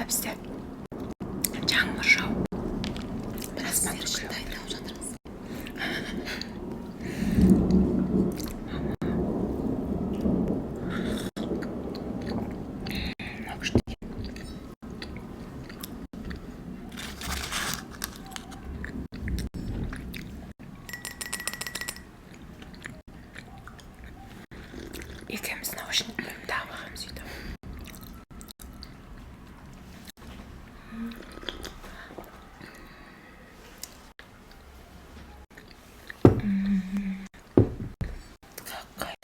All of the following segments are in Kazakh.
Бізде жаңбыр жауып, Бірақ аспан сіздер үшін күркіреп. Дайындалып жатырмыз. Мынау күшті екен. Екеуміз наушник тағып алғанбыз үйде. Как кайф.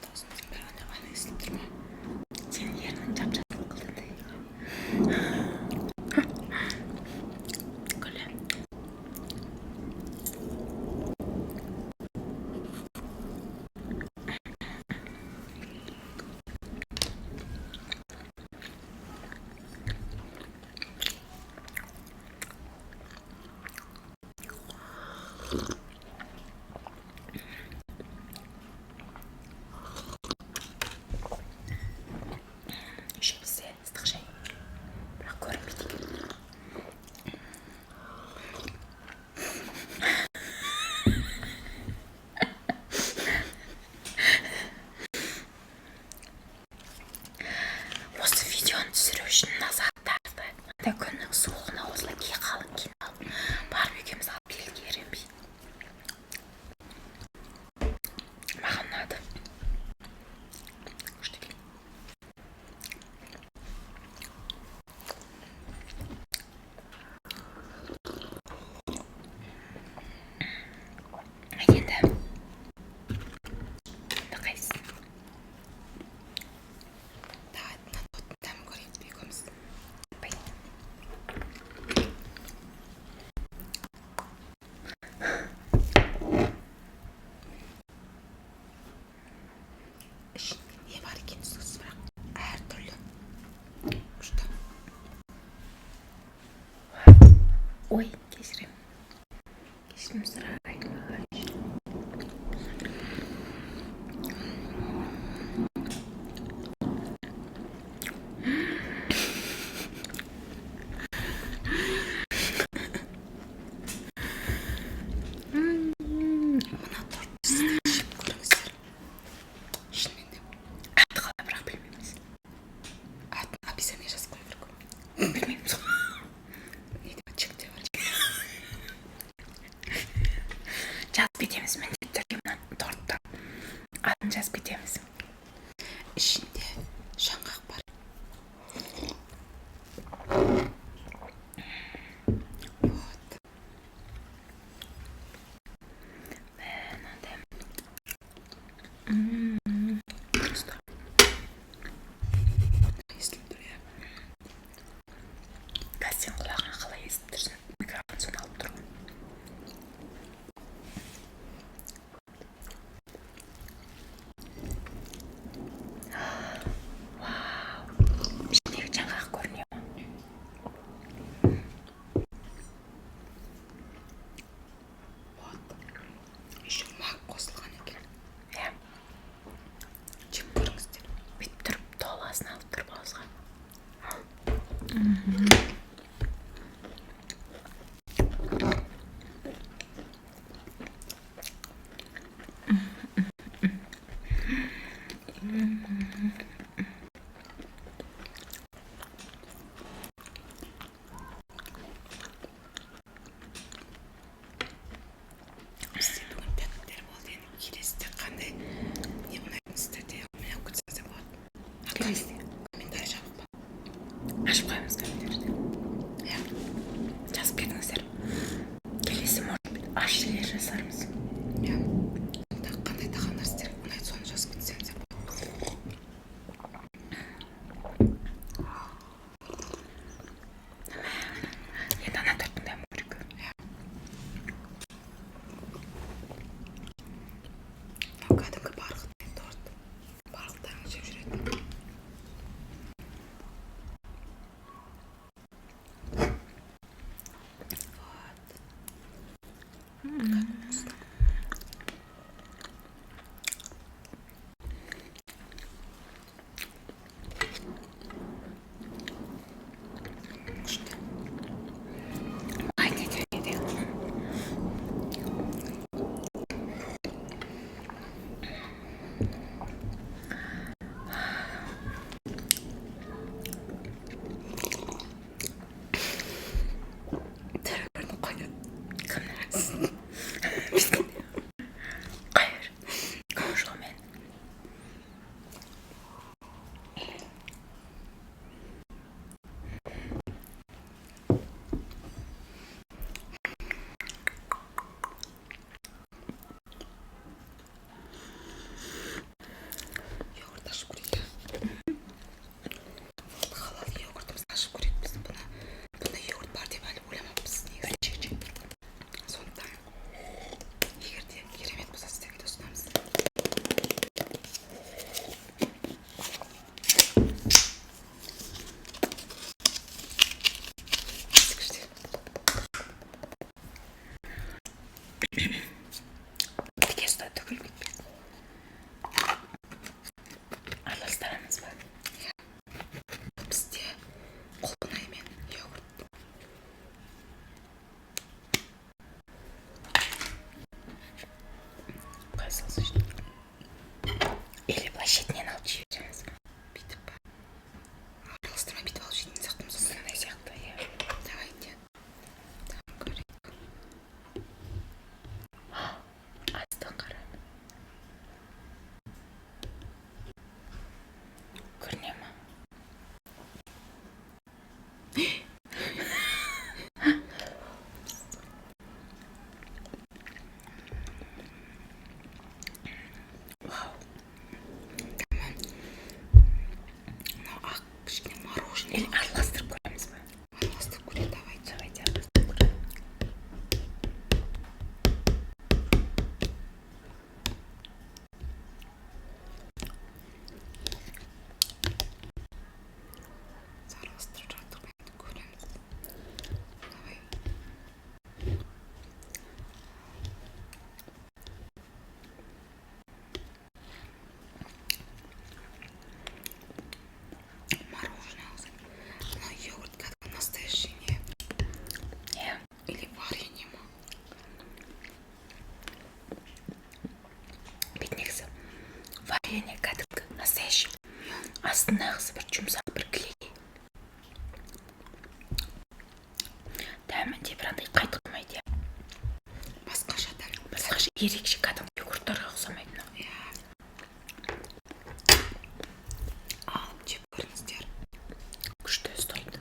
Дауысымыздың бәрі ана естіліп тұр ма? Сенің ернің жап жасыл қылтыңдай. Күлі. Еще бізде ыстық шай, бірақ көрінбейді екен. Осы видеоны түсіру үшін мына заттарды мынандай күннің суығына осылай қалың киініп алып барып, екеуміз алып келдік ерінбей. Маған ұнады, күшті екен. Енді қайсысы? Давай, мына торттың дәмін көрейік екеуміз. Бай. Ішінде не бар екені түсініксіз, бірақ әртүрлі, күшті. Ой, кешірім, кешірім сұраймын. Мына тортты сіздер жеп көріңіздер, шынымен де. Аты қалай, бірақ білмейміз. Атын описание жазып қою керек. Білмейміз. Не деп, чекте бар. Жазып кетеміз міндетті түрде, мына тортты атын жазып кетеміз. Ішінде жаңғақ бар. Вот. Мынандай просто. Естіліп тұр, иә? Қазір сен құлағыңа қалай естіп тұрсың? Микрофон соны алып тұр ғой. Вау, ішіндегі жаңғақ көріне ма? Вот, еще мак қосылған екен. Иә. Жеп көріңіздер. Бүйтіп тұрып, толасын алып тұрып ауызға. Бізде бүгін дәмдер болды. Енді келесіде қандай не ұнайтын, сіздерде ойнап кетсеңіздер болады. Келесіде. Комментарий жабық па? Ашып қоямыз комментарийді. Иә. Жазып кетіңіздер, келесі, может быть, ащы жасармыз. Иә, тағы қандай тағамдар сіздерге ұнайды, соны жазып кетсеңіздер болады. Енді ана торттың дәмін көрейік. Иә, мынау кәдімгі барқытный торт, барлықтарыңыз жеп жүретін. Как вкусно. Күшті. Ай, не де, не де. Түрі көрініп қойды. Кімнің? Қайыр. Қошқамен. Йогурт ашып көрейік. Вот халал йогуртымызды ашып көрейік біз бұны. Бұндай йогурт бар деп әлі ойламаппыз негізі. Сондықтан егер де керемет болса, сіздерге де ұсынамыз. Күшті. Тіке ұста, төгіліп кетпесін. Араластырамыз ба? Бізде құлпынай мен йогурт. Қоя салсайшы. Или былай шетінен алып жей береміз ба? Бүйтіп па? Араластырмай бүйтіп алып жейтін сияқтымыз сонда. Сондай сияқты, иә. Давайте. Там көрейік. Астын қара. Көріне ма? Вау. Мынау ақ кішкене мороженое. Или араластырып көреміз ба? Араластырып көрейік, давайте. Давайте араластырып көрейік. Біз араластырып жатырмық, енді көреміз. Давай. Мороженое. Мынау йогурт кәдімгі настоящий не? Иә. Или варенье ма? Бет негізі варенье кәдімгі настоящий. Астындағысы бір жұмсақ, бір клей. Дәмі де бір андай қайтқымайды, иә. Басқаша дәм. Басқаша, ерекше, кәдімгі йогурттарға ұқсамайды мынау. Иә. Алып жеп көріңіздер. Күшті ұстайды.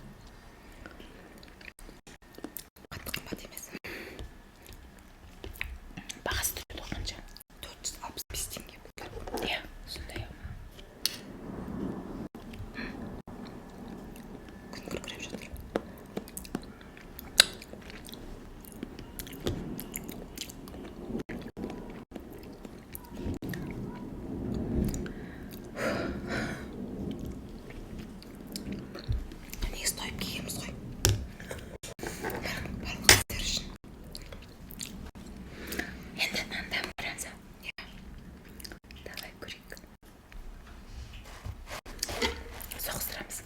Қатты қымбат емес. Бағасы тұрады ғой қанша? 465 теңге бұл. Иә, сондай. Күн күркіреп жатыр. Негізі тойып келгенбіз ғой. Барлық сіздер үшін. Енді мынаны дәмін көреміз, а? Иә. Давай көрейік. Соғыстырамыз.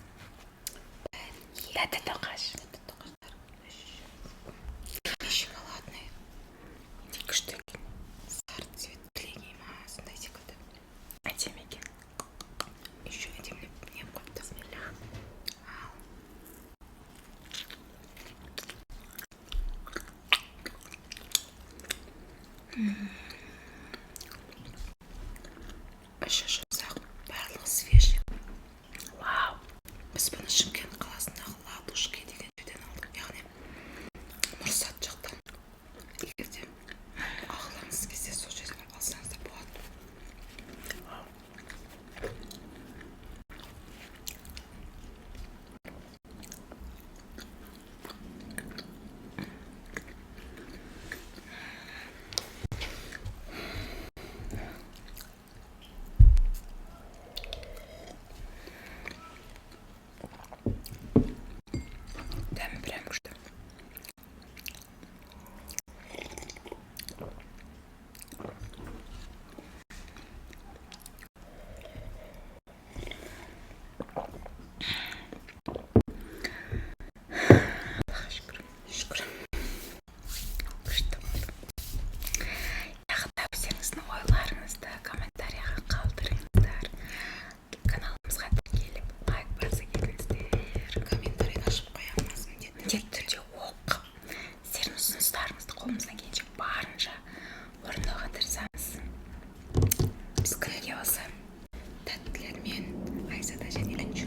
Тәтті тоқаш. Тәтті тоқаштар. И шоколадный. Күшті екен. Сары цвет клейкий ма, сондай секілді. Әдемі екен. Еще әдемілеп не қойыпты. Ал. Іші жұмсақ, барлығы свежий. Вау. Біз бұны Шымкент қаласындағы Ладушки деген жерден алдық, яғни Нұрсат жақтан. Егер де алғыларыңыз келсе, сол жерден алсаңыз да болады. Осы тәттілермен Айзада және Інжу.